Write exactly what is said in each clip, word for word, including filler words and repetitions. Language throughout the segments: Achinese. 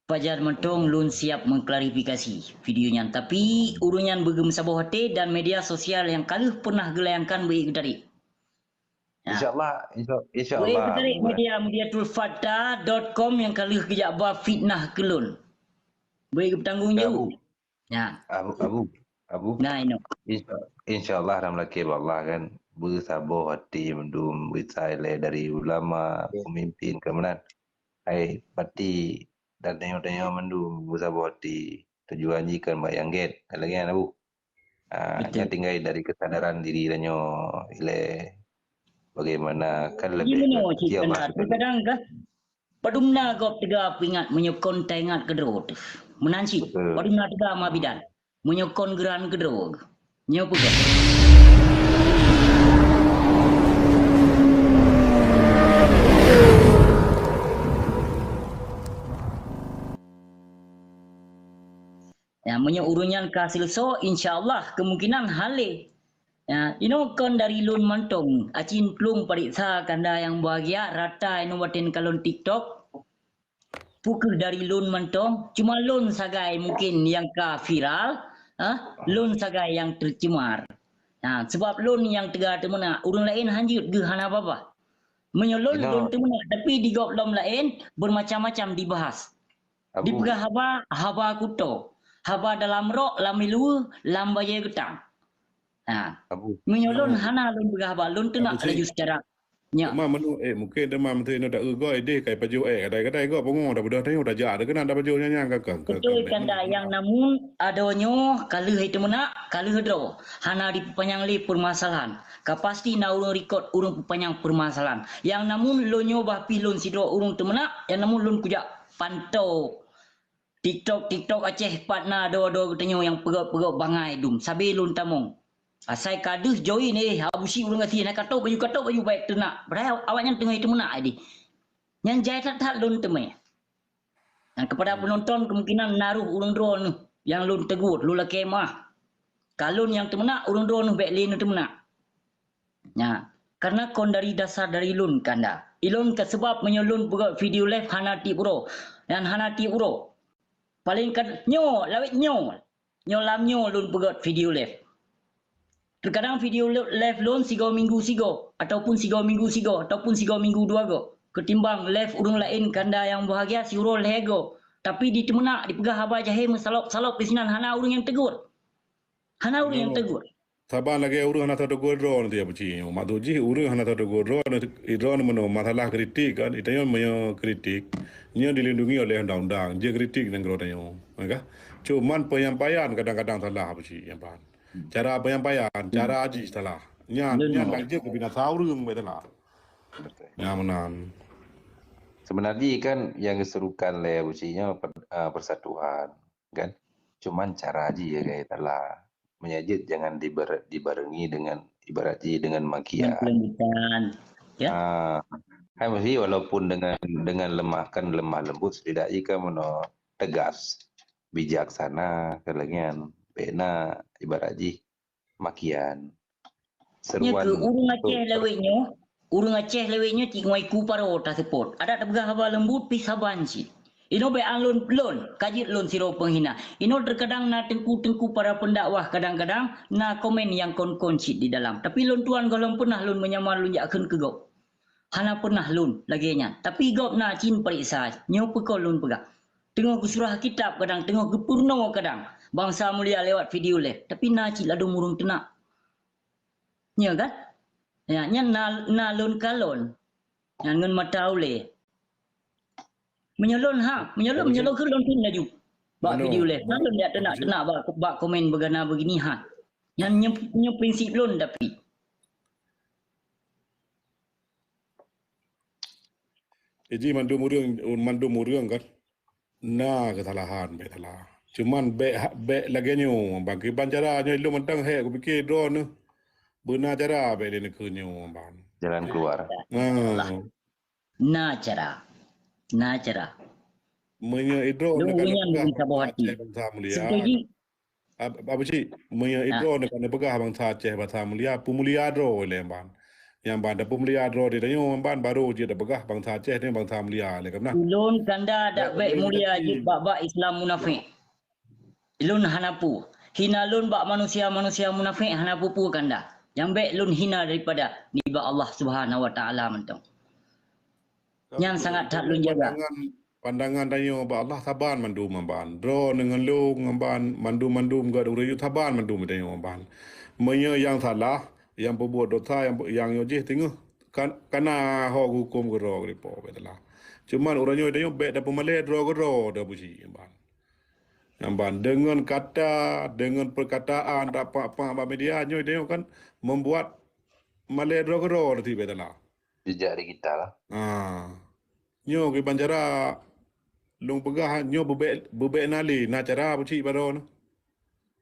Pajan mantong lôn siap mengklarifikasi video nyan. Tapi ureuëng nyan beugeumeusaboh até dan media sosial nyang ka lheueh peunah geulayangkan beu geutarek. Ya. InsyaAllah, insya, insya Beu Allah, geutarek Abu. Media, media tulfata dot com nyang ka lheueh geujak ba fitnah keu lôn. Beu geupeutanggong jaweueb. Ya. Abu, Abu, Abu. Nah, inoe. Insya, insya Allah, dalam lakée bak Allah kan, beusaboh até mandum, beusailée dari ulama, pemimpin, kemudian hai pati dan tanyoe-tanyoe mandum beusaboh até. Tujuan jih kan bak nyang gét, kan lagée nyan, Abu. Ah, Betul. Nyan tinggai dari kesadaran diri tanyoe ilée bagaimana kan Jadi lebih meunoe cit Allah. Terkadang kan, padum na gob teuga peuingat meunyoe kon taingat keudroe teuh. Meunan cit, Betul. Padum na teuga ma bidan. Meunyoe kon geuran keudroe, nyoe peugah. Ya, meunyoe ureuëng nyan ka seuleusoe, insya Allah kemungkinan halé. Ya, inoe kon dari lôn mantong, aci plueng pareksa kanda nyang bahagia rata inoe watée kalon TikTok. Peu kheueh dari lôn mantong, cuma lôn sagai mungkin nyang ka viral, ah, lôn sagai nyang tercemar. Nah, sebab lôn nyang teuga teumeunak, ureuëng laén hanjeuet geuh hana babah. Meunyoe lôn, Inoe. Lôn teumeunak, tapi di gob lom laén bermacam-macam dibahas. Abu. Dipeugah haba, haba kuto. Haba dalam rok, lam iluwa, lam bajée geutang. Ha. Abu. Meunyoe lôn hana lôn peugah haba, lôn teunak Abu Cik. Laju secara nyak. Teuma menu, eh, mungkin teuma menteri nyoe dak goi deh kai pajoh eh, kadai-kadai gop pungo dak beudôh tanyoe dak jak dak keunan dak pajoh nyan nyang kakang. Betul kanda yang namun adoe nyoe ka lheueh teumeunak, ka lheueh droe. Hana dipanyang lé permasalahan. Ka pasti na ureuëng rikot ureuëng peupanyang permasalahan. Yang namun lôn nyoe bah pih lôn sidroe ureuëng teumeunak, yang namun lôn kujak pantau TikTok, TikTok Aceh pat na adoe-adoe geutanyoe nyang peugöt-peugöt bangai dum, sabe lôn tamong. Asai ka deuh join, eh, Abu Syik ureuëng gasien, hai katôb baju, katôb baju baik teunak. Padahai awaknyan teungoh teumeunak ai dih. Nyan jai that-that lôn teumé. Dan kepada penonton, kemungkinan na roh ureuëng droeneuh nyang lôn tegur, lôn lakée meuah. Ka lôn nyang teumeunak, ureuëng droeneuh bék lé neuteumeunak. Nah, karena kon dari dasar dari lôn kanda. Ilôn ka sebab meunyoe lôn peugöt video live hana tiep uroe. Dan hana tiep uroe. Paléng kad-, nyoe, lawét nyoe. Nyoe lam nyoe lôn peugöt video live. Terkadang video le-, live lôn sigoe minggu sigoe, ataupun sigoe minggu sigoe, ataupun sigoe minggu dua goe. Ketimbang live ureuëng laén kanda nyang bahagia siuroe lhée goe. Tapi diteumeunak, dipeugah haba jahé meusalop-salop disinan hana ureuëng nyang tegur. Hana ureuëng nyang tegur. Saban lagée ureuëng hana teutegur droe nanti Abu Syik. Maksud jih ureuëng hana teutegur droe, droe meunoe masalah kritik kan. Itu nyoe meunyoe kritik, nyoe dilindungi oleh undang-undang. Jeuet kritik nanggroe tanyoe. Ya kan? Cuman penyampaian kadang-kadang salah Abu Syik nyan ban. Cara penyampaian, cara jih salah. Nyan, nyan dak jeuet keu binasa ureuëng bae salah. Betul. Nyan meunan. Sebenarnya kan yang diserukan lé Abu Syik nyoe per-, ah, persatuan. Kan? Cuman cara jih ya gaya salah. Meunyoe jeuet jangan dibar-, dibarengi dengan ibarat jih dengan makian. Dengan pelembutan. Ya. Ah, hai mesti walaupun dengan, dengan lemah kan lemah lembut, setidaknya kan meunoe tegas, bijaksana, kan lagée nyan. Bék na ibarat jih makian. Nyoe keuh ureuëng Aceh lawét nyoe, ureuëng Aceh lawét nyoe cit ngon iku paro taseupôt. Adak tapeugah haba leumbut pih saban cit. Inoe bék an lôn, lôn, ka jeuet lôn sidroe peunghina. Inoe terkadang na teungku-teungku para peundakwah kadang-kadang na komen nyang kon-kon cit di dalam. Tapi lôn tuan gohlom peunah lôn meunyamar lôn jak kheun keu gob. Hana peunah lôn lagée nyan. Tapi gob na cit pareksa, nyoe peue kon lôn peugah. Teungoh geusurah kitab kadang, teungoh geupeurunoe kadang bansa mulia lewat video lé. Tapi na cit ladôm ureuëng teunak. Nyoe kan? Ya, nyan na, na lôn kalon. Nyan ngon mata ulée. Meunyoe lôn ha, meunyoe lôn, meunyoe lôn keu lôn pun laju. Bak video lé. Na lôn jak teunak-teunak bak, bak komen beugana begini ha. Nyan nyoe, nyoe prinsip lôn tapi. Jadi mandum ureuëng, mandum ureuëng kan na kesalahan, bék salah. Cuman bék ha-, bék lagée nyoe, bang kiban cara nyoe ilôn mantong hék kupikir droeneuh. Beuna cara bék lé neukeu nyoe, bang. Jalan keluar. Nah. Na cara. Na cara. Meunyoe idroe nyoe kan beusaboh hati. Setuju. Ab-, Abu Syik, meunyoe idroe nyoe ka neupeugah bansa Aceh bansa mulia, peumulia droe lé ban. Nyang ban tapeumulia droe di tanyoe ban baru jeuet tapeugah bansa Aceh ni bansa mulia lé ka meunan. Ulôn kanda dak bèk mulia jeuet bak-bak Islam munafék. Lôn hana peue. Hina lôn bak manusia-manusia munafék hana peue-peue kanda. Nyang bèk lôn hina daripada nibak Allah Subhanahu wa Taala mantong. Nyan sangat that lôn jaga. Pandangan, pandangan tanyoe bak Allah saban mandum ban. Droeneuh ngon lôn ban mandum-mandum geuh ureueng saban mandum tanyoe ban. Meunyoe nyang salah, nyang peubuet dosa, nyang, nyang nyoe jih teungoh kan, kana ho huköm keudroe keu Po bèk salah. Cuman uroe nyoe tanyoe bèk tapeumalèe droe keudroe dah buci ban. Nyang ban deungon kata, deungon perkataan tapak-pak bak media nyoe tanyoe kan membuat malèe droe keudroe dah tibèe tala. Jejak digital. Ha. Nyoe kiban cara lôn peugah nyoe beubèk, beubèk na lé, na cara buci baroe nyoe.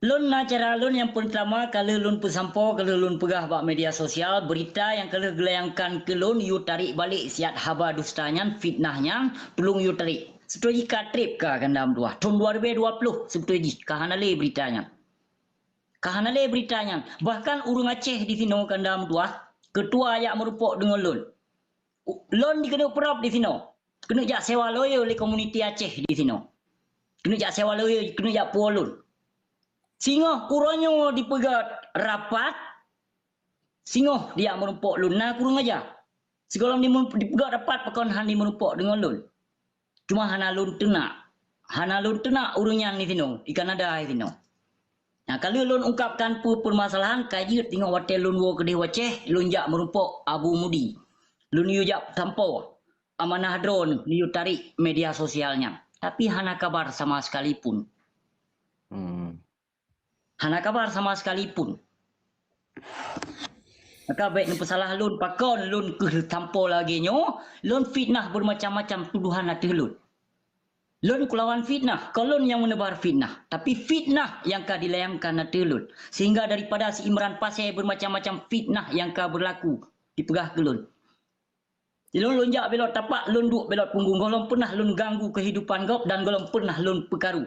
Lôn na cara lôn nyang peurtama ka lheueh lôn peusampoe ka lheueh lôn peugah bak media sosial berita nyang ka lheueh geulayangkan keu lôn yue tarek balek siat haba dusta nyan fitnah nyan tulông yue tarek. Seubeutôi jih ka trép ka ganda meutuah. Thôn dua ribèe dua ploh seubeutôi jih ka hana lé berita nyan. Ka hana lé berita nyan. Bahkan ureueng Aceh di sinoe ganda meutuah, keutua jak meurumpok deungon lôn. U-, lôn dikeuneuk prop di sinoe. Keuneuk jak sewa lawyer lé komuniti Aceh di sinoe. Keuneuk jak sewa lawyer, keuneuk jak puwoe lôn. Singoh uroe nyoe dipeugah rapat, singoh dijak meurumpok lôn na kureueng aja. Sigohlom dimu-, dipeugah rapat pakon han dimeurumpok deungon lôn. Cuma hana lôn teunak. Hana lôn teunak ureueng nyan di sinoe, di Kanada di sinoe. Nah, ka lheueh lôn ungkapkan peue permasalahan, ka jeuet teungoh watèe lôn woe keudeh u Aceh, lôn jak meurumpok Abu Mudi. Lôn yue jak sampoe amanah droeneuh, lôn yue tarek media sosial nyan. Tapi hana kabar sama sekalipun. Hmm. Hana kabar sama sekalipun. Maka bèk neupeusalah lôn pakon lôn keuh sampoe lagèe nyoe, lôn fitnah bermacam-macam tuduhan ateueh lôn. Lôn kulawan fitnah, kon lôn nyang meuneubar fitnah, tapi fitnah nyang ka dilayangkan ateueh lôn. Sehingga daripada si Imran Pasè bermacam-macam fitnah nyang ka berlaku dipeugah keu lôn. Di lôn, lôn jak belot tapak, lôn duek belot punggong. Gohlom pernah lôn ganggu kehidupan gob dan gohlom pernah lôn peukaru.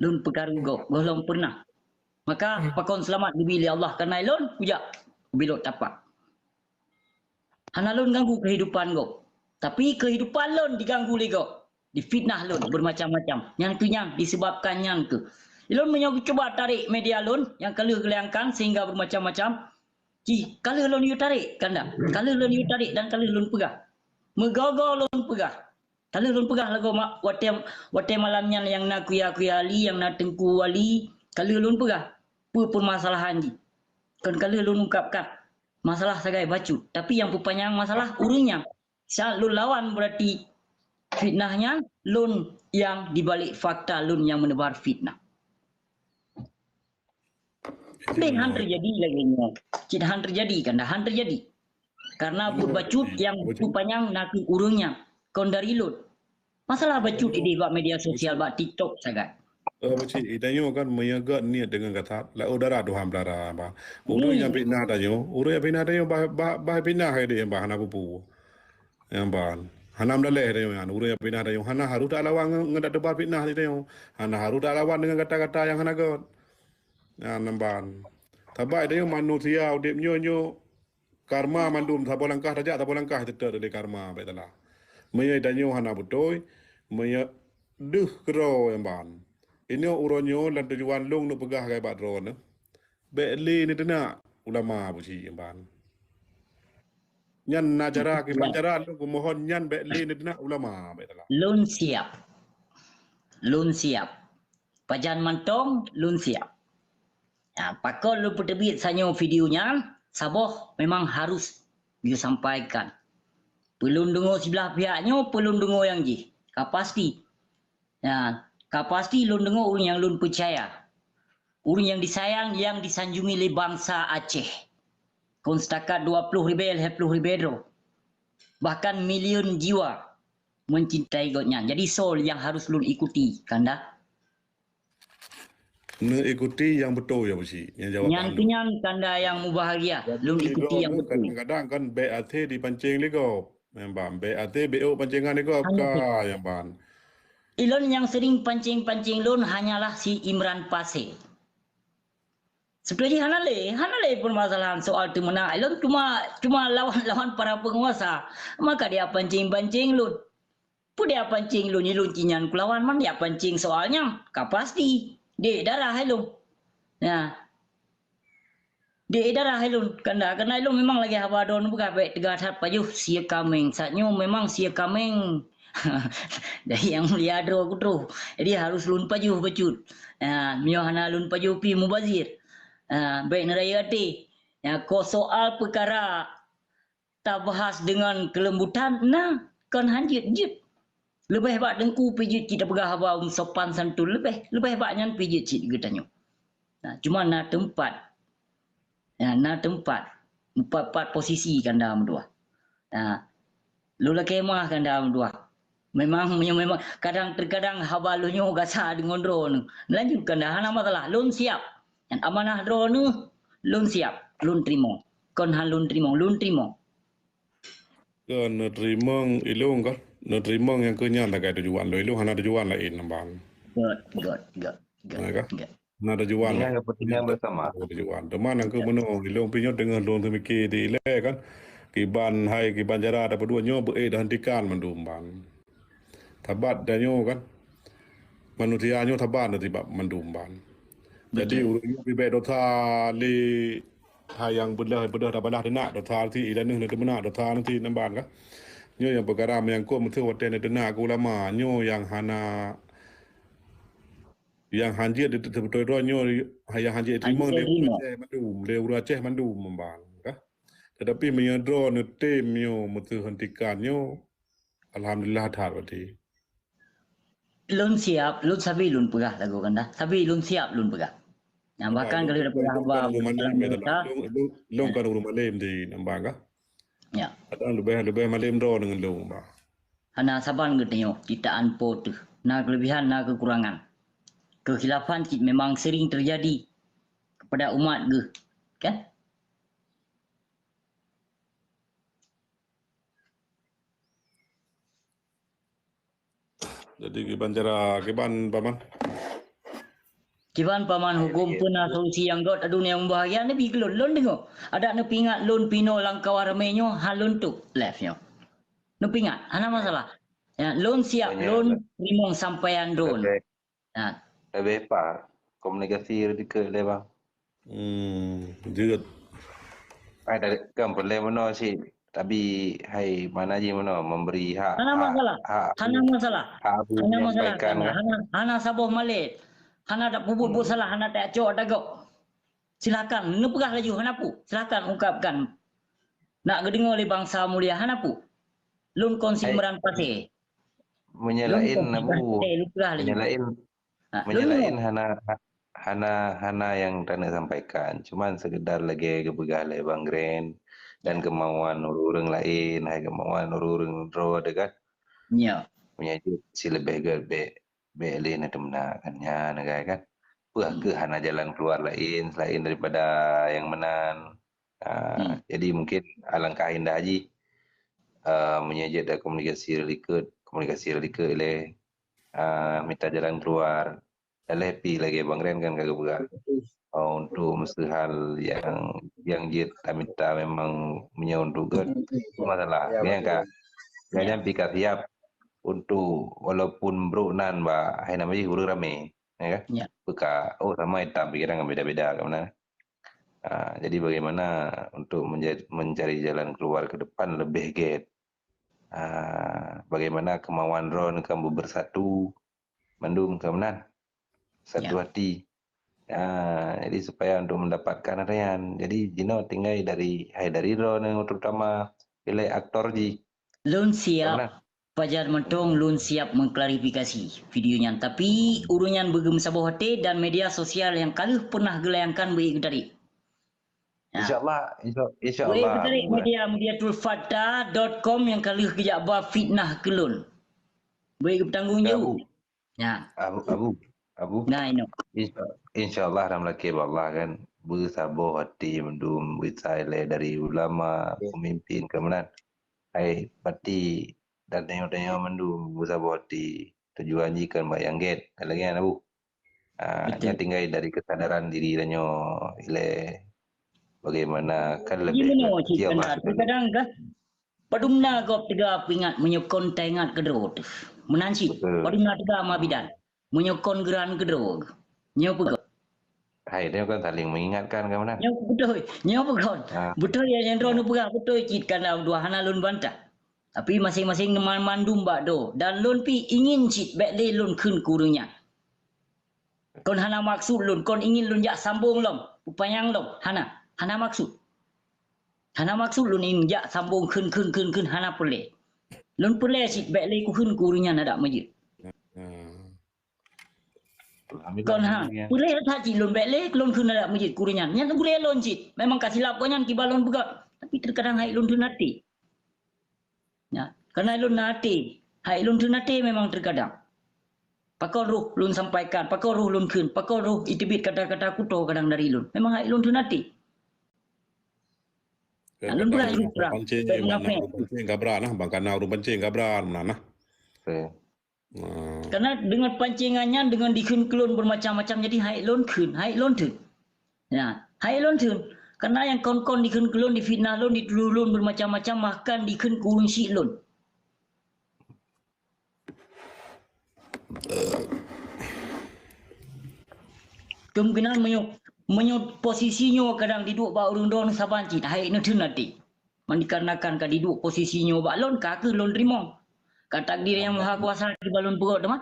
Lôn peukaru gob, gohlom pernah. Maka pakon seulamat geubri lé Allah keuhai lôn, kujak belot tapak. Hana lôn ganggu kehidupan gob. Tapi kehidupan lôn diganggu lé gob. Difitnah lôn bermacam-macam. Nyan keuh nyang disebabkan nyan keuh. Lôn meunyoe cuba tarek media lôn nyang ka lheueh geulayangkan sehingga bermacam-macam, jih ka lheueh lôn yue tarek kanda. Ka lheueh lôn yue tarek dan ka lheueh lôn peugah. Meugoe-goe lôn peugah. Ka lheueh lôn peugah lagoe ma-, watèe, watèe malam nyan nyang na Kuya-Kuya Ali, nyang na Teungku Ali, ka lheueh lôn peugah peue permasalahan jih. Kon ka lheueh lôn ungkapkan masalah sagai bacut. Tapi nyang peupanyang masalah ureueng nyan Sa lôn lawan, berarti fitnah nyan lôn nyang dibalik fakta lôn nyang meuneubar fitnah. Tapi han teujadi lagèe nyoe. Cit han teujadi kan, dah han teujadi. Karena buet bacut nyang beupanyang nakeuh ureueng nyan kon dari lôn. Masalah bacut idéh bak media sosial, bak TikTok sagai. Eh, Beucik, tanyoe kan meunyoe gèt niet deungon gata, laôt dara Tuhan peulara, bah. Ureueng nyang fitnah tanyoe, ureueng nyang fitnah tanyoe bah, bah, bah fitnah idéh bah hana peue-peue. Nyang ban. Hana meudaleh tanyoe nyan, ureueng nyang fitnah tanyoe hana harôh talawan ngon, ngon dak teubar fitnah di tanyoe. Hana harôh talawan deungon gata-gata nyang hana gèt. Nyan ban. Sabab tanyoe manusia udép nyoe, nyoe Karma mandum saboh langkah tajak, saboh langkah teutap lé karma bèk tala. Meunyoe tanyoe hana beutôi, meunyoe deuh keudroe nyang ban. Inoe uroe nyoe lam tujuan lôn neupeugah keu bak droeneuh, bèk lé neuteunak ulama Beucik nyang ban. Nyan na cara kiban cara lôn kumohon nyan bèk lé neuteunak ulama bèk tala. Lôn siap. Lôn siap. Pajan mantong lôn siap. Ha, pakon lôn peuteubiet sanyoe video nyan, saboh memang harus geusampaikan. Peulôn deungoe siblah pihak nyoe, peulôn deungoe nyang jih. Ka pasti. Ha, ka pasti lôn deungoe ureueng nyang lôn peucaya. Ureueng nyang disayang, nyang disanjungi lé bansa Aceh. Kon seutakat dua ploh ribèe, lhèe ploh ribèe droe. Bahkan milion jiwa mencintai gobnyan. Jadi soe nyang harus lôn ikuti, kanda? Neuikuti nyang beutôi ya Beucik. Nyang jawab nyan keu nyan tanda nyang mubahagia. Lôn ikuti nyang beutôi. Kadang-kadang kan bèk até dipancéng lé gob. Memang bèk até bèk ôk pancengan lé gob ka nyang ban. Ilôn nyang sering pancéng-pancéng lôn hanyalah si Imran Pasè. Seutôt jih hana lé, hana lé peumasalahan soal teumeunak. Lôn cuma, cuma lawan, lawan para peunguasa. Maka dia pancing-pancing lôn. Peue dia pancing lôn, lôn cinyan kulawan man dia pancing soal nyan. Ka pasti. Di darah ilôn. Nah. Di darah ilôn. Kanda, kanda ilôn memang lagée haba droeneuh peugah bék teuga that pajoh sie kaméng. Saat nyoe memang sie kaméng. Dari yang mulia droe kutroh. Jadi harus lôn pajoh bacut. Nah, meunyoe hana lôn pajoh pih mubazir. Nah, bék neurayeuk até. Nah, ko soal peukara tabahas deungon keulembutan, na kon han jeuet-jeuet. Leubeh bak teungku pih jeuet cit tapeugah haba sopan santun leubeh, leubeh bak nyan pih jeuet cit geutanyoe. Nah, cuma na teumpat. Ya, na teumpat. Empat-empat posisi kanda meudua. Nah, lôn lakée meuah kanda meudua. Memang, memang kadang, terkadang haba lôn nyoe gasa deungon droeneuh. Lanjutkan dah, hana masalah. Lôn siap. Nyan amanah droeneuh, lôn siap. Lôn teurimong. Kon han lôn teurimong, lôn teurimong. Kon neuteurimong ilôn kah? Neuteurimong nyang keu nyan lagée tujuan lôn. Ilôn hana tujuan laén, Bang. Göt, göt, göt, göt, Nah, kah? göt. Hana tujuan Dengan laén. kepentingan bersama. Hana tujuan. Teuma nyang keu Göt. meunoe, ilôn pih nyoe teungoh lôn teumike di ilée kan. Kiban hai, kiban cara tapeuduek nyoe beu-ék dihentikan mandum, Bang. Sabat tanyoe kan. Manusia nyoe sabat na tibak mandum, Bang. Jadi, Betul. ureuëng nyoe pibék dosa lé hai nyang beudôh, beudôh tabalah teunak dosa nanti, i laneuk na teumeunak dosa nanti, namban kah? Nyoe nyang peukara meuyangkot meuteue watée na teunak keu ulama. Nyoe nyang hana, nyang han jeuet di-, di-, di-, droe nyoe, nyang han jeuet Han teurimong jeuet lé ureuëng teurimong. Aceh mandum, lé ureuëng Aceh mandum, namban kah? Tetapi meunyoe droeneuh tem nyoe meuteue hentikan nyoe, alhamdulillah that berarti. Lôn siap, lôn sabe lôn peugah lagoe kanda. Sabe lôn siap lôn peugah. Nah, bahkan kalau ada peugah haba lôn, lôn, lôn, lôn kan ureuëng malém di nambang kah? Ya. Kadang leubeh, leubeh malém droe deungon lôn, bah. Hana saban geutanyoe, ciptaan Po teuh. Na keulebihan, na keukurangan. Keukhilafan cit memang sering terjadi kepada umat geuh, kan? Jadi, kiban cara, kiban, Paman? Kiban Paman huköm peue na solusi nyang göt, adoe nyang mubahgia, neubi keu lôn, lôn deungoe. Adak neupeuingat lôn pih nyoe lam kawah ramé nyoe, han lôn tôb live nyoe. Neupeuingat, hana masalah. Ya, lôn siap, lôn teurimong sampaian droen. Nah. Leubeh pat komunikasi dikeue lé, Bang. Hmm, jeuet. Ai, dari, kan peureulée meunoe cit. Tapi hai mana jih meunoe memberi hak, Hana hak, masalah. hak Hana Abu masalah. hak Abu Hana masalah. menyampaikan, Hana, kan? hana, hana saboh malée. Hana tapeubuet buet Hmm. salah, hana tacok tagok. Silakan, neupeugah laju, hana peue. Silakan ungkapkan. Nak geudeungoe lé bansa mulia, hana peue. Lôn kon Hai. simeurang pasé. Meunyoe Lôn laén, kon Abu, simeurang pasé, lôn peugah laju. meunyoe laén, Ha, meunyoe lôn laén hana, hana, hana nyang taneuk sampaikan. Cuman sekedar lagée geupeugah lé Bang Gren dan Ya. kemauan ureuëng laén, hai kemauan ureuëng droe teuh kan. Ya. Meunyoe jeuet sileubeh göt bék, bék lé na teumeunak kan nyan, kan. Peue Hmm. keuh hana jalan keluar laén selain daripada nyang meunan. Ah, Hmm. jadi mungkin alangkah indah jih, ah, meunyoe jeuet ada komunikasi likot, komunikasi likot lé, ah, mita jalan keluar. Lé pi lagée Bang Ren kan ka geupeugah. Oh, untuk meuseuhal nyang, nyang jeuet tamita memang meunyoe untuk göt, masalah. Ya, Nyan betul. ka, Ya. nyan pi ka siap untuk walaupun brok nan bak, hai nama jih, ureuëng ramé, ya kan? Ya. Beuka, oh, sama itam pikiran kan beda-beda kat mana. Ah, jadi bagaimana untuk menja-, mencari jalan keluar ke depan lebih gét? Ah, bagaimana kemauan droen kan bersatu, mandum ka meunan. Satu Ya. hati. Ah, jadi supaya untuk mendapatkan harian. Jadi jinoe tinggai dari, hai dari droen terutama ilée aktor jih. Lôn siap, Ka meunan. Pajan mantong lôn siap mengklarifikasi video nyan. Tapi ureuëng nyan beugeumeusaboh até dan media sosial nyang ka lheueh peunah geulayangkan beu tarék. Ya. Insya Allah, insya, insya Beu Allah, tarék Abu. media, media tulfata dot com nyang ka lheueh geujak ba fitnah keu lôn. Beu geupeutanggong Ya, jaweueb. Abu. Ya. Abu, Abu, Abu. Nah, inoe. Insya, insya Allah ram lakée bak Allah kan. Beusaboh até mandum, beusailée dari ulama, Ya. pemimpin ka meunan. Hai, pati dan tanyoe-tanyoe mandum beusaboh até. Tujuan jih kan bak nyang gét. Lagée nyan, Abu. Ah, Betul. Nya tinggai dari kesadaran diri tanyoe ilée bagaimana kan Jadi lebih meunoe cit keutia kan, bah tapi kadang kan, padum na gob teuga peuingat meunyoe kon taingat keudroe teuh. Meunan cit, Betul. padum na teuga ma bidan. Meunyoe kon geuran keudroe. Nyoe peugah. Hai, dia kan saling mengingatkan kan, Manan? Nyoe beutôi, nyoe peugah. Ah. Beutôi ya, nyang droeneuh peugah, beutôi cit kana dua hana lôn bantah. Tapi maséng-maséng mandum bak do. Dan lôn pi ingin cit bék lé lôn kheun keu ureuëng nyan. Kon hana maksud lôn, kon ingin lôn jak sambong lom, peupanyang lom, hana, hana maksud. Hana maksud lôn ingin jak sambong kheun, kheun, kheun, kheun, hana peureulée. Lôn peureulée cit bék lé kukheun keu ureuëng nyan adak meujeuet. Hmm. Kon ha, peureulée that cit lôn bék lé lôn kheun adak meujeuet keu ureuëng nyan. Nyan gurée lôn cit. Memang ka silap gobnyan kiban lôn peugah. Tapi teukadang hai lôn theun até. Ya, karena lôn na até. Hai lôn theun até memang teukadang. Pakon roh lôn sampaikan, pakon roh lôn kheun, pakon roh iteubiet kata-kata kuto kadang dari lôn. Memang hai lôn theun até. Nah, lôn pula hidup perang. Pancing, Baik, meunan mengapa? Ureuëng pancing kabra nah, bang kana ureuëng pancing kabra meunan nah. Oke. Nah. Karena dengan pancingan nyan, dengan dikheun keu lôn bermacam-macam, jadi hai lôn kheun, hai lôn theun. Ya, hai lôn theun. Karena nyang kon-kon dikheun keu lôn, difitnah lôn, dituduh lôn bermacam-macam, bahkan dikheun keu ureuëng syik lôn. Kemungkinan meunyoe, meunyoe posisi nyoe kadang diduek bak ureuëng droeneuh saban cit, hai neutheun até. Man dikarenakan ka diduek posisi nyoe bak lôn, ka kheueh lôn teurimong. Ka takdir Yang Maha Kuasa kiban lôn peugah teuma.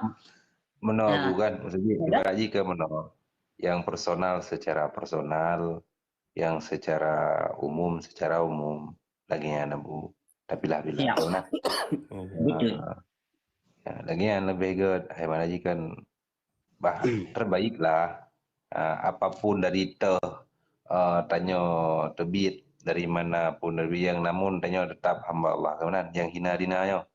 Meunoe bukan, maksud jih, ibarat jih ke meunoe. Yang personal secara personal, yang secara umum secara umum. Lagée nyan, Abu. Tapilah-pilah. Ya. Betul. Ah, ya, lagée nyan leubeh gét, hai mana jih kan bah terbaiklah. Ah, apapun dari teuh, ah, tanyoe teubiet dari mana pun dari yang namun tanyoe tetap hamba Allah. Keunan yang hina dina nyoe.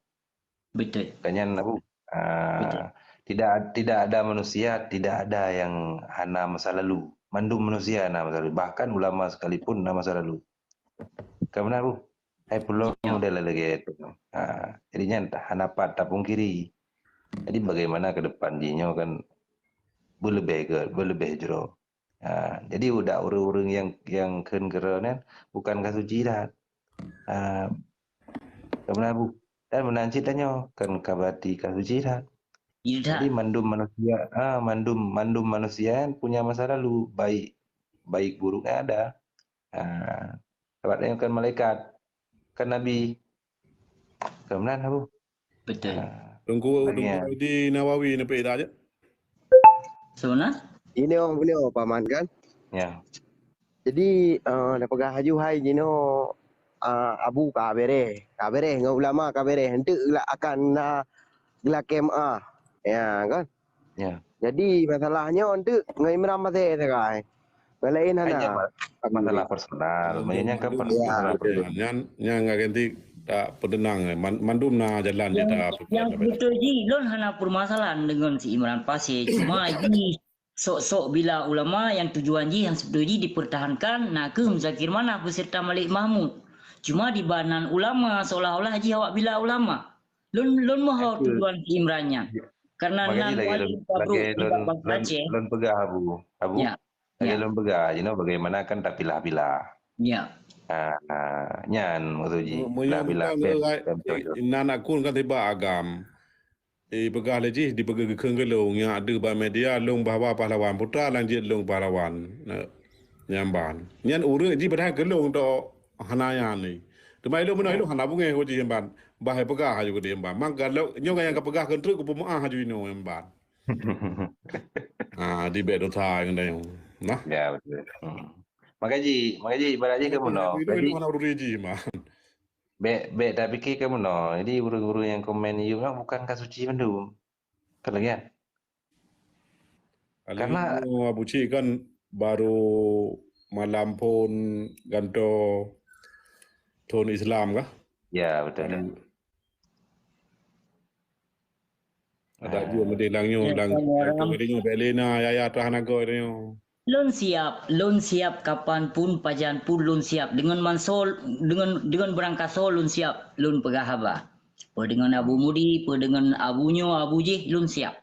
Betul. Kan nyan, Abu. Ah, Betul. Tidak tidak ada manusia, tidak ada yang hana masa lalu. Mandum manusia na masa lalu. Bahkan ulama sekalipun na masa lalu. Kan beuna, Abu? Hai pulo model lagée itu. Ah, jadi nyan hana pat tapungkiri. Jadi bagaimana ke depan jih nyoe kan beuleubeh ke, beuleubeh jroh. Ha, jadi udak ureuëng-ureuëng nyang, nyang kheun keudroe nyan bukan ka suci that. Ha, keumeunang bu-, dan meunan cit tanyoe kan ka berarti ka suci that. Jadi mandum manusia, ha, mandum, mandum manusia nyan punya masa lalu, baik, baik buruknya ada. Ha, sabab tanyoe kan malaikat, kan nabi. Keumeunang bu. Betul. Ha. Teungku, Teungku Haji Nawawi neupeuék dah jeuet. Sebenarnya? Ini oh, beliau paman kan? Ya. Jadi, eh, dah peugah haju hai jinoe, eh, abu ka bereh, ka bereh ngon ulama ka bereh, enteuk lah akan na geulakée meuah. Ya kan? Ya. Jadi masalah nyoe enteuk ngon Imran Pasé sagai. Ngon laén hana. Hanya ma-, masalah personal. Meunyoe nyan kan personal. Nyan, nyan nggak ganti tak pendenang. Man-, mandum na jalan je. Yang, yang betul ji, lôn hana permasalahan dengan si Imran Pasé. Cuma ji sok-sok bila ulama yang tujuan ji yang sebetulnya ji dipertahankan na kheueh Muzakir Manaf beserta Malik Mahmud. Cuma di banan ulama seolah-olah ji awak bila ulama. Lôn, lôn mohon tujuan si Imran nyan. Karena nan lagi lôn, lagi lôn, lôn peugah, Abu. Abu, ya. Lagi lôn peugah, you know, bagaimana kan tapilah-pilah. Ya. Ah, ah, nyan maksud ji. Pilah-pilah. Nan akun kan tiba agam. Eh, peugah lé jih, dipeugah geukheun geulong, nyang ada bak media, long bahwa pahlawan. Putra lanjut long pahlawan. Nah, nyamban. Nyan ureuëng jih padahal geulong tok hana nyan ni. Teuma ilong meunoe ilong hana bungeh uji nyamban. Bah peugah aju geude nyamban. Mang galok nyoe nyang ka peugah keu treuk kupeumeuah aju inoe nyamban. Ah, di bek dosa ngon dayong. Nah. Ya, betul. Hmm. Maka ji, maka ji ibarat ji ke meunoe. Inoe hana ureuëng ji man. Bek, bek tapike ke meunoe. Jadi ureuëng-ureuëng nyang komen yum nyoe bukan ka suci mandum. Kan lagée nyan. Karena Abu Cik kan baru malam phon gantoe thon Islam kah? Ya, betul. Ada juga medeh lang nyoe, dang nyoe bek lena yaya tah nagoe nyoe. Lôn siap, lôn siap kapan pun, pajan pun lôn siap. Deungon manso, deungon, deungon beurangkaso lôn siap, lôn peugah haba. Peue deungon Abu Mudi, peue deungon Abu nyoe, Abu jih, lôn siap.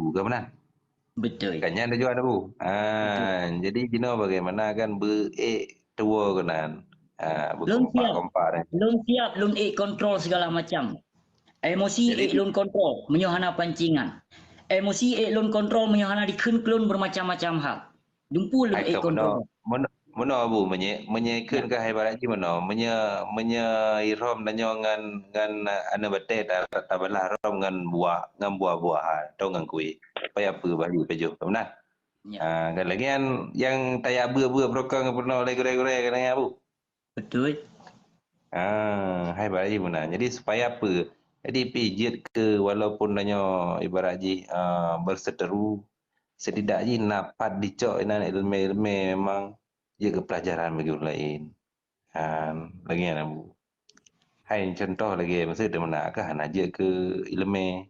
Teungku, ka meunan? Betul. Kan nyan tujuan Abu. Ha, jadi jinoe bagaimana kan beu ék tuwoe keunan. Ha, beu kompak-kompak nyan. Lôn siap, lôn ék kontrol segala macam. Emosi ék lôn kontrol meunyoe hana pancingan. Emosi ék lôn kontrol meunyoe hana dikheun keu lôn bermacam-macam hal. Dumpeue lôn ék kontrol. Meunoe, meunoe Abu, meunyoe, meunyoe ikheun ka hai barat jih meunoe, meunyoe, meunyoe irhom tanyoe ngan, ngan aneuk batèe ta-, tabalah rhom ngon buah, ngon buah-buahan, atau ngon kueh. Supaya peue bali pajoh, ka meunan? Ya. Ha, kan lagèe nyan nyang tajak beu-beu beurokon ngon peunoh lé gurèe-gurèe kan lagèe nyan, Abu? Betul. Ah, hai barat jih meunan. Jadi supaya peue? Jadi pih jeuet keu walaupun tanyoe ibarat jih, ah, berseteru, setidak jih na pat dicok inan ileumèe-ileumèe memang jeuet keu pelajaran bagi ureueng laén. Ha, lagèe nyan, Abu. Hai contoh lagèe, maksud teuh meunan kah hana jeuet keu ileumèe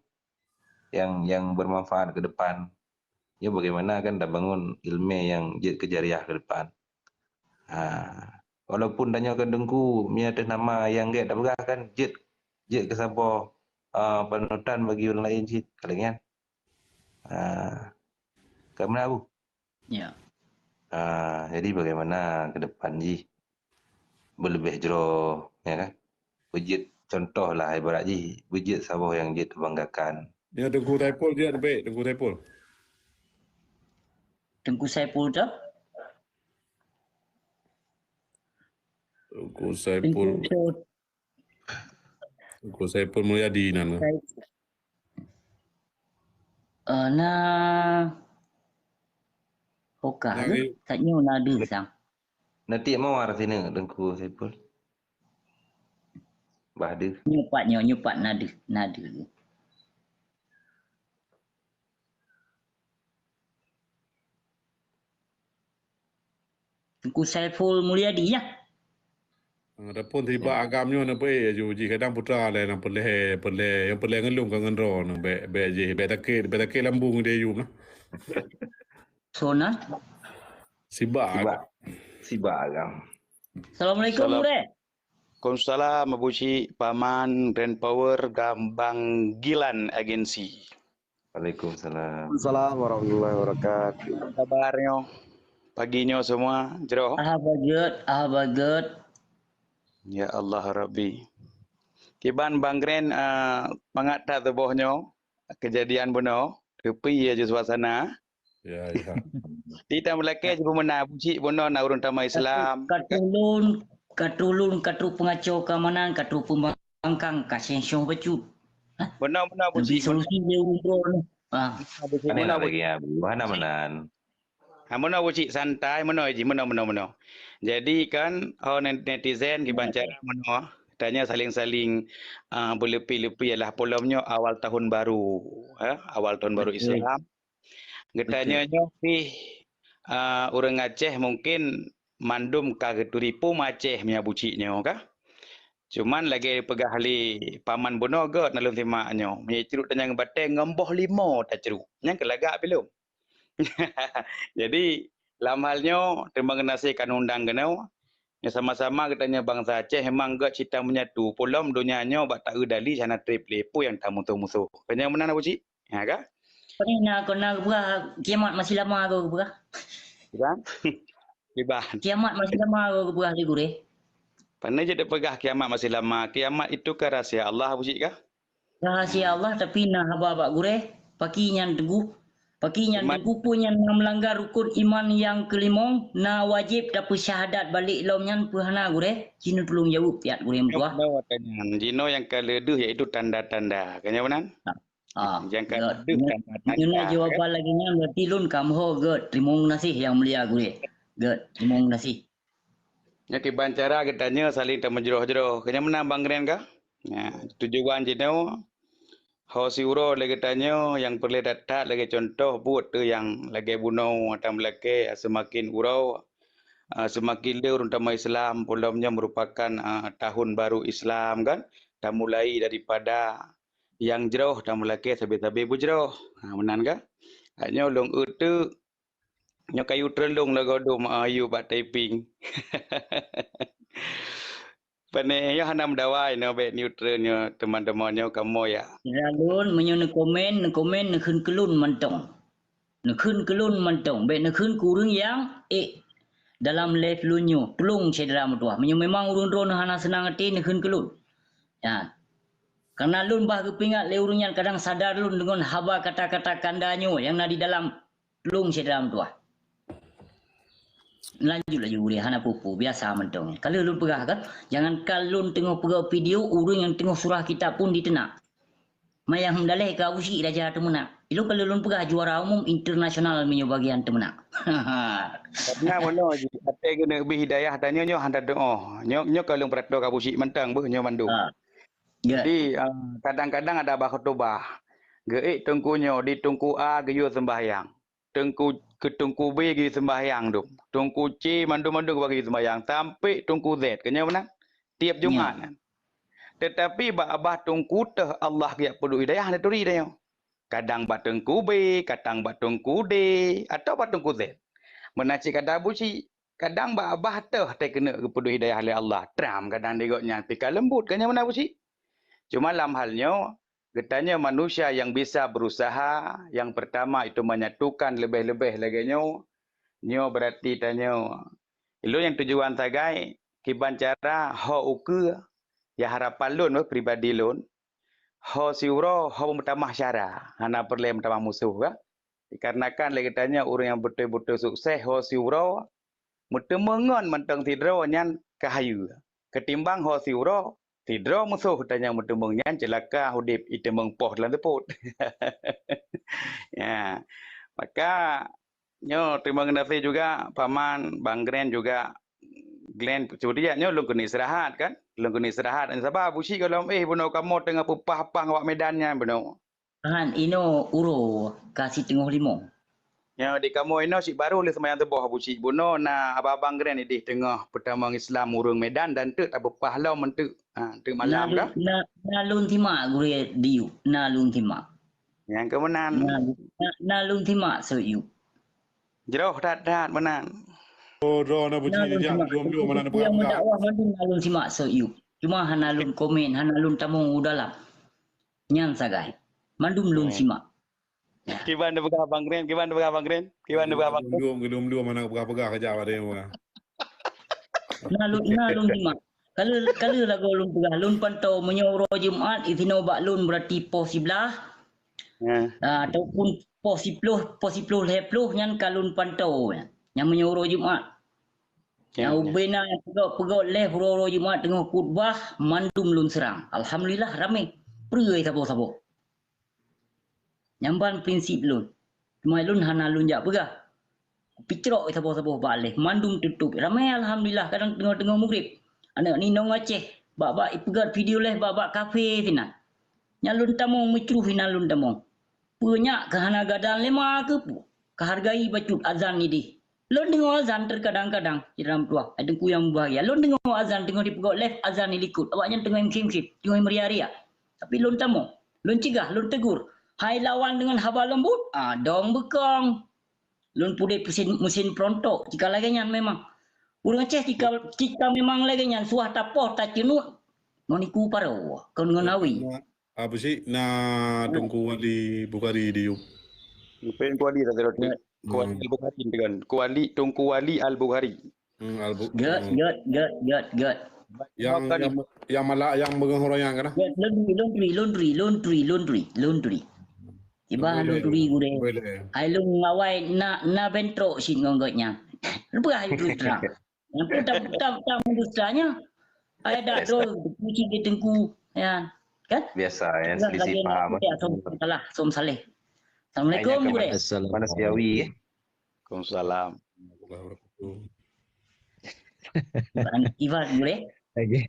nyang, nyang bermanfaat ke depan. Nyoe bagaimana kan tabangun ileumèe nyang jeuet keu jariah ke depan. Ha, walaupun tanyoe kan Teungku, meunyoe teuh nama nyang gèt tapeugah kan jeuet, jeuet keu saboh, a, panutan bagi ureueng laén cit, ka lagèe nyan. Ha, ka meunan, Abu? Ya. Ah, jadi bagaimana ke depan jih? Beuleubeh jroh, ya kan? Beujeuet contoh lah ibarat jih, beujeuet saboh nyang jeuet teubanggakan. Ya, Teungku Saiful jeuet bèk, Teungku Saiful. Teungku Saiful tu? Teungku Saiful. Teungku Saiful. Teungku Saiful Mulyadi nan. Sai-, eh, na Hoka tu, kat nyoe na deuh sang. Na tiek mawar sineuk Teungku Saiful. Bah deuh. Nyoe pat nyoe, nyoe pat na deuh, na deuh. Teungku Saiful Mulyadi, ya? Adapun sibak agam nyoe na peuék aju jih kadang putra lé nyang peureulèe, peureulèe, nyang peureulèe ngon lôn ka ngon droeneuh bèk, bèk jih, bèk sakét, bèk sakét lambung di Ayub nah. Soe nan? Sibak. Sibak. Sibak agam. Assalamualaikum, Salam. Gurèe. Waalaikumsalam, Abu Cik, Paman, Grand Power, Gambang Gilan Agensi. Waalaikumsalam. Waalaikumsalam warahmatullahi wabarakatuh. Apa kabar nyoe? Pagi nyoe semua, jroh? Alhamdulillah, alhamdulillah. Ya Allah Rabbi. Kiban Bang Grand, ah, mangat that tuboh nyoe, kejadian bunoe, teupie ya ju suasana. Ya, ya. Di tam lakèe ji peumeunan, Abu Cik, bunoe na ureueng tamah Islam. Ka trôh lôn, ka trôh lôn, ka trôh peungaco keamanan, ka trôh pembangkang, ka seng-seng bacut. Hah? Bunoe, bunoe, Abu Cik, bunoe. Solusi dia ureueng droe ni. Ah. Bunoe, Abu Cik, bunoe, Abu Cik. Hana meunan. Ha, bunoe, Abu Cik, santai, bunoe ji, bunoe, bunoe, bunoe. Jadi kan, oh, net-, netizen kiban cara bunoe, tanyoe saling-saling, ah, beuleupie-leupie ialah polom nyoe awal tahun baru, ha, awal tahun baru Islam. Geutanyoe nyoe pih, ah, ureueng Aceh mungkin mandum ka geuturi pom Aceh meunyoe bucik nyoe ka. Cuman lagée peugah lé paman bunoe gét na lôn simak nyoe, meunyoe ceuruk tanyong batée ngon boh limo taceuruk. Nyang keu lagak pi lom. Jadi, lam hal nyoe, teurimong geunaséh ka undang keunoe. Nyoe sama-sama geutanyoe bansa Aceh memang gét cita menyatu. Peulom donya nyoe bak taeu dali hana treb lé peue nyang tamusoh-musoh. Keu nyang meunan Abu Cik? Ha ka? Pane na kon na geupeugah kiamat masih lama ko geupeugah. Kiban? Kiban? Kiamat masih lama ko geupeugah lé gurée. Pane jeuet peugah kiamat masih lama? Kiamat itu kan rahsia Allah, Abu Cik ka? Rahsia Allah, tapi na haba bak gurée, paki nyan teungku. Paki nyan teungku peue nyang na meulanggar rukon iman nyang keulimong, na wajéb tapeusyahadat balek lom nyan peue hana gurée? Jinoe tulông jaweueb piat gurée meutuah. Jinoe nyang ka lheueh deuh yaitu tanda-tanda. Ka nyoe meunan? Ah, nyang ka lheueh deuh tanda-tanda. Nyoe na jawaban lagée nyan berarti lôn ka meuho gét. Teurimong geunaséh nyang mulia gurée. Gét, teurimong geunaséh. Nyoe kiban cara geutanyoe saléng tameujroh-jroh. Keu nyang meunan Bang Gren ka? Nah, tujuan jinoe ho siuroe lé geutanyoe nyang peureulée that-that lagée contoh buet teu nyang lagée bunoe tameulakée seumaken uroe, ah, seumaken le ureuëng tamong Islam, peulom nyoe meurupakan, ah, tahun baru Islam kan, tamulai daripada nyang jroh tameulakée sabe-sabe beujroh. Ha, meunan ka? Nyoe lôn eu teuk Nyoe kayu treulong lagoe dum, ah, yue bak typing. Pane nyoe hana meudawai nyoe bék neutral nyoe teuma-teuma nyoe kamoe ya. Lôn meunyoe neukomen, neukomen neukheun keu lôn mantong. Neukheun keu lôn mantong, bék neukheun keu ureuëng nyang ék dalam live lôn nyoe. Tulông syedara meutuah. Meunyoe memang ureuëng droeneuh hana seunang até neukheun keu lôn. Ya. Karena lôn bah geupeuingat lé ureuëng nyan kadang sadar lôn deungon haba kata-kata kanda nyoe nyang na di dalam Tulông syedara meutuah. Lanjut laju gurée hana peue-peue, biasa mantong. Ka lheueh lôn peugah kan, jangankan lôn teungoh peugah video, ureuëng nyang teungoh surah kitab pun diteunak. Mayang meudaléh ka usi raja teumeunak. Ilôn ka lheueh lôn peugah juara umum internasional meunyoe bagian teumeunak. Karena bunoe jih, até keuneuk bri hidayah tanyoe nyoe hana teuoh. Nyoe, nyoe ka lôn peuratoe ka busik mantong beuh nyoe mandum. Ha. Ya. Jadi, ah, kadang-kadang ada bah khutubah. Geuék teungku nyoe di teungku A geuyue sembahyang. Teungku, keu teungku B geuseumbahyang dum. Teungku C mandum-mandum geuseumbahyang. Sampai teungku Z. Keunyoe meunan? Tiep Jumat nyan. Tetapi bak babah teungku teuh Allah geujak peuduek hidayah hana turi tanyoe. Kadang bak teungku B, kadang bak teungku D, atau bak teungku Z. Meunan cit kata Abu Syik, kadang bak babah teuh teukeuneuek geupeuduek hidayah lé Allah. Tram kadang di gobnyan pih ka leumbut. Keunyoe meunan Abu Syik? Cuma lam hal nyoe, Geutanyoe manusia nyang bisa beurusaha, nyang peurtama itu menyatukan leubeh-leubeh lagée nyoe, nyoe beurati tanyoe. Ilôn nyang tujuan sagai, kiban cara ho ukeue, ya harapan lôn weh pribadi lôn, ho siuroe ho meutamah syara, hana peureulée meutamah musoh ka. Dikarenakan lé geutanyoe ureuëng nyang beutôi-beutôi sukses ho siuroe, meuteumeung ngon mantong sidroe nyan ka hayeue, keutimbang ho siuroe, sidroe musoh tanyoe meuteumeung nyan ceulaka udeb iteumeung poh lam seupôt. Ya. Maka, nyoe teurimong geunaséh juga Paman, Bang Glenn juga, Glenn Suryat nyoe lôn keuneuk istirahat kan? Lôn keuneuk istirahat. Saba Abu Syik gohlom éh bunoe kamoe teungoh peupah-pah awak Medan nyan bunoe. Han inoe uroe ka siteungoh limong. Nyoe di kamoe inoe cit barô lheueh seumayang suboh Abu Syik bunoe na abang-abang Gren ideh teungoh peutamong Islam ureuëng Medan dan teuk tapeupah lom enteuk, ha, enteuk malam ka. Na, na lôn simak gurée diyuek, na lôn simak. Nyang keu meunan. Na, na, na lôn simak sot yuek. Jroh that-that meunan. Oh, droe na Abu Syik jak lom-lom meunan peugah-peugah. Meudakwah mandum na lôn simak sot yuek. Cuma hana lôn komen, hana lôn tamong u dalam. Nyan sagai. Mandum lôn simak. Kiban neupeugah Bang Gren, kiban neupeugah Bang Gren, kiban neupeugah Bang Gren. Lom, lom, lom, hana peugah-peugah kejak pada nyoe. Na lôn, na lôn simak. Kalau, kalau lagoe lôn peugah, lôn pantau meunyoe uroe Jumat, isinoe bak lôn berarti poh siblaih. Ah, ataupun poh siploh, poh siploh lhée ploh nyan ka lôn pantau nyan. Nyang meunyoe uroe Jumat. Nyang ubena peugah-peugah lhée uroe-uroe Jumat teungoh khutbah, mandum lôn seurang. Alhamdulillah, ramé. Peureuée saboh-saboh. Nyang ban prinsip lôn. Cuma lôn hana lôn jak peugah. Picrok saboh-saboh bak lhée, mandum tutôp. Ramé alhamdulillah, kadang teungoh-teungoh mugreb. Aneuk ninong Aceh, bak-bak ipeugét video lhée, bak-bak kafe sinan. Nyan lôn tamong meucruh inan lôn tamong. Peue nyak keu hana gadang lé ma keuh peue? Kahargai bacut azan ideh. Lôn deungoe azan teukadang-kadang di dalam tuah. Hai Teungku nyang mubahgia. Lôn deungoe azan teungoh jipeugöt live azan di likot. Awaknyan teungoh mkhém-khém, teungoh meuria-ria. Tapi lôn tamong. Lôn cegah, lôn tegur. Hai lawan deungon haba leumbot, ah, dong beukong. Lôn pudeh mesin, mesin peurontok, jika lagèe nyan memang. Ureueng Aceh jika, jika memang lagèe nyan, suah tapoh, taceunuek, ngon iku paroe, kon ngon awi. Na, apa sih? Na Teungku Wali Bukhari di yup. Bukan Kuali tak terus. Ya. Kuali Bukhari dengan Kuali, Teungku Wali Al-Bukhari. Hmm, Al-Bu-, Göt, hmm. göt, göt, göt, göt. Yang, Bukhari. Yang, yang malak, yang beungoh ureueng nyan kan? Göt, lôn turi, lôn turi, lôn turi, lôn turi, lôn turi, lôn turi. Iba lôn turi gurèe. Boleh. Hai lôn ngawai na, na bentrok cit ngon gobnyan. Leupah hai terus terang. Nyang tu tak, tak, tak mendusta nyan. Hai dak droe, puji di Teungku, ya. Kan? Biasa, ya, selisih paham. Som salah, som saleh. Assalamualaikum, gurèe. Assalamualaikum. Manusiawi, eh? Waalaikumsalam. Ivan, gurèe. Lagi,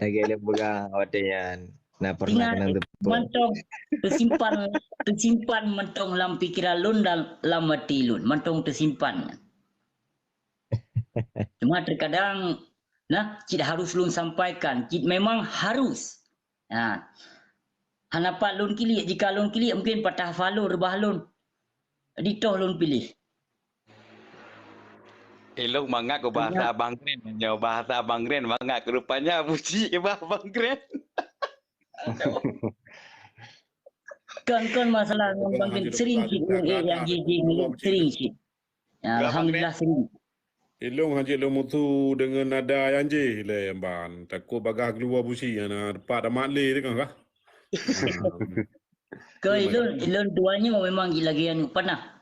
lagi ada pegang watèe nyan. Nah, pernah kenang tu. Mantong teusimpan, teusimpan mantong lam pikeran lôn dan lam até lôn. Mantong teusimpan. Cuma terkadang, nah, cit harus lôn sampaikan, cit memang harus. Ha. Hana pat lôn kiliek, jika lôn kiliek mungkin patah fa lôn, reubah lôn. Jadi toh lôn piléh. Ilôn mangat keu bahasa Abang Gren, nyoe bahasa Abang Gren mangat keu rupanya buci keu Abang Gren. Kon, kon masalah ngon Bang Gren, sering cit ureueng eh nyang jih-jih ngon lôn, sering cit. Ya, alhamdulillah sering. Ilôn hanjeuet lôn musu deungon nada nyang jih lé ban. Takot bagaih keuluwa buci hana teumpat tamat lé teuka kah? Keu ilôn, ilôn tuan nyoe memang lagèe aneuk panah.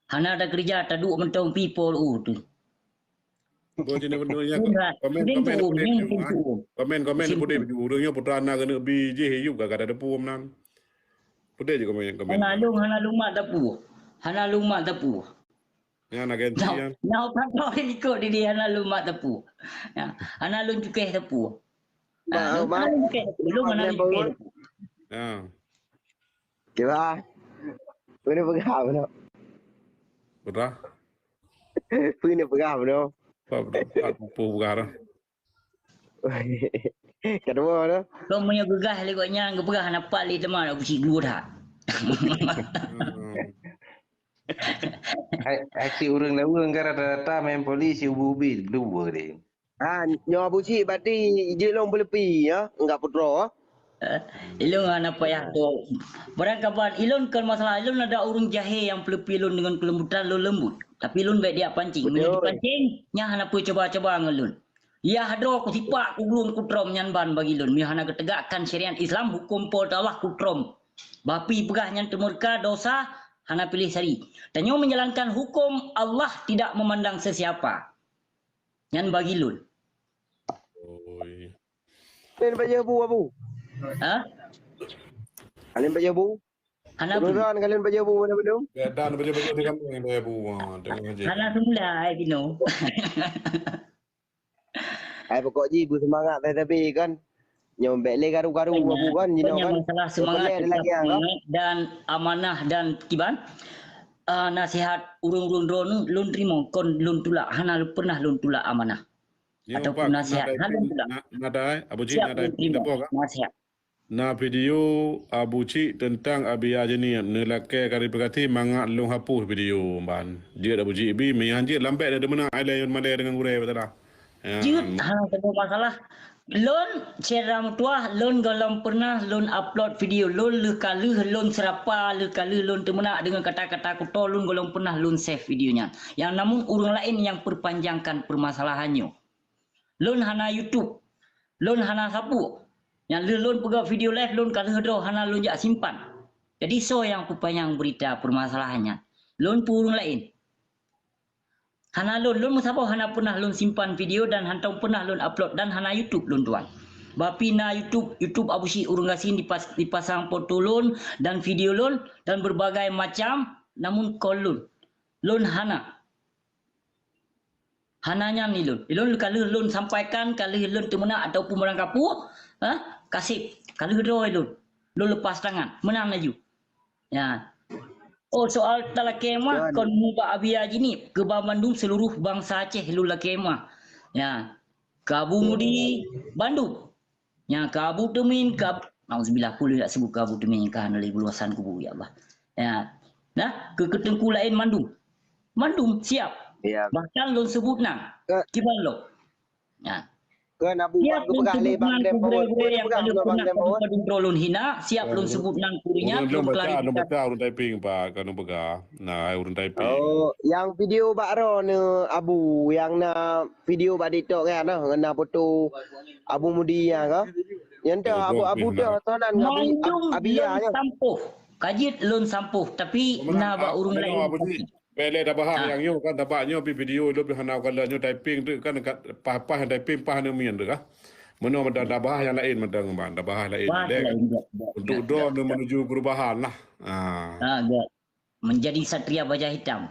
Hana takeureuja, taduek mantong pi po u tu. Komen, komen, komen, komen, komen, pudeh baju. Ureueng nyoe putra na keuneuk bi jih yup ka, ka tateupeue meunan. Pudeh je komen, komen. Hana lôn, hana lôn mat teupeu. Hana lôn mat teupeu. Nyan agensi nyan. Nah, nah, pat droe likot di dia hana lôn mat teupeu. Ya, hana lôn cukéh teupeu. Ba, ah, lôn ba, hana lôn cukéh teupeu. Lôn hana lôn cukéh teupeu. Ya. Kiba? Peue peugah, peue? Peugah? Peue peugah, peue? Apa peugah? Apa peugah dah? Kedua tu. Kau meunyoe geugah lé gobnyan, geupeugah hana pat lé teuma nak kucik guru that. Hmm. Hai, hai si ureueng laweue kan rata-rata main polisi ubi-ubi dua deh. Ha, nyoe Abu Cik berarti jeuet lôn peuleupi, ya, enggak putroe. Eh, ilôn hana payah tu. Barangkaban ilôn kon masalah ilôn ada ureueng jahé nyang peuleupi lôn deungon keulembutan lôn leumbut. Tapi lôn bèk diak pancing. Meunyoe dipancing, nyan hana peue cuba-cuba ngon lôn. Yah droe kusipak kugulong kutrom nyan ban bagi lôn. Meunyoe hana geutegakkan syariat Islam, huköm Po teu Allah kutrom. Bapi peugah nyan teumeureuka dosa, hana piléh sari. Tanyoe menjalankan huköm Allah tidak memandang sesiapa. Nyan bagi lôn. Oi. Kalian baca bu, Abu? Ha? Kalian baca bu? Hana bu. Kebetulan kalian baca bu mana belum? Ya, dan baca-baca di kami yang baca bu. Ha, tengok aja. Hana semula, eh, Bino. Hai, pokok jih beuseumangat sabe-sabe kan. Nyoe bèk lé garu-garu Abu kan, jinoe kan. Masalah semangat, tetap semangat dan amanah dan kiban, ah, nasihat ureueng-ureueng droeneuh lôn teurimong, kon lôn tulak, hana pernah lôn tulak amanah. Ataupun nasihat, hana lôn tulak. Siap lôn teurimong nasihat. Na video Abu Cik teuntang Abi Ajeni neulakèe klarifikasi mangat lôn hapus video ban. Jeuet Abu Cik bi, meunyo han jeuet lambek dah deumeunak ai lé malèe deungon gurèe bak salah. Ya. Jeuet, hana saboh masalah. Lôn syedara meutuah, lôn gohlom pernah lôn upload video lôn lheueh ka lheueh lôn seurapa, lheueh ka lheueh lôn teumeunak deungon kata-kata kuto, lôn gohlom pernah lôn save video nyan. Nyang namun ureueng laén nyang perpanjangkan permasalahan nyoe. Lôn hana YouTube. Lôn hana sapeue. Nyang lheueh lôn peugah video live lôn ka lheueh droe hana lôn jak simpan. Jadi soe nyang peupanyang beurita permasalahan nyan? Lôn peu ureueng laén? Hana lôn, lôn meusaboh hana pernah lôn simpan video dan hantom pernah lôn upload dan hana YouTube lôn tuan. Bapi na YouTube, YouTube Abu Syik Ureueng Gasien dipas-, dipasang foto lôn dan video lôn dan berbagai macam, namun kon lôn. Lôn hana. Hana nyan ilôn. Ilôn ka lheueh lôn sampaikan, ka lheueh lôn teumeunak ataupun barang kapeue, ha? Kaseb, ka lheueh droe ilôn. Lôn lepas tangan, meunan laju. Ya. Oh, soal talakée meuah kon mubak Abia jih nyoe, keu banmandum seluruh bansa Aceh lôn lakée meuah. Ya. Keu Abu Mudi bandum. Nyang keu Abu Teumin, keu Ab-, nauzubillah, peue lôn jak seubut keu Abu Teumin, ka hana lé beuluasan kubu, ya Allah. Ya. Nah, keu, keu teungku laén mandum. Mandum siap. Ya. Bahkan lôn seubut nan. Kiban lom. Ya. Keu Abu siap lôn seubut nan keu gurée-gurée nyang ka lheueh pernah padum-padum droe lôn hina, siap lôn seubut nan keu ureueng nyan, lôn klarifikasi. Ureueng lôn baca, lôn baca ureueng typing, Pak, ka lôn peugah. Nah, ureueng typing. Oh, nyang video bak droeneuh Abu, nyang na video bak TikTok nyan, nah, ngon na foto Abu Mudi nyan ka? Nyan teuh Abu, Abu teuh, toh nan Abi, Abia nyan. Sampôh. Ka jeuet lôn sampôh, tapi na bak ureueng laén. Bèk lé tabahas nyang nyoe kan, tabahas nyoe pih video lôn pih hana kalon nyoe typing tu kan, paih-paih nyang typing paih nyoe mian tu kan. Meunoe mantong tabahas nyang laén mantong, Bang, tabahas laén. Untuk droeneuh menuju perubahan lah. Ah. Ah, gèt. Menjadi satria baja hitam.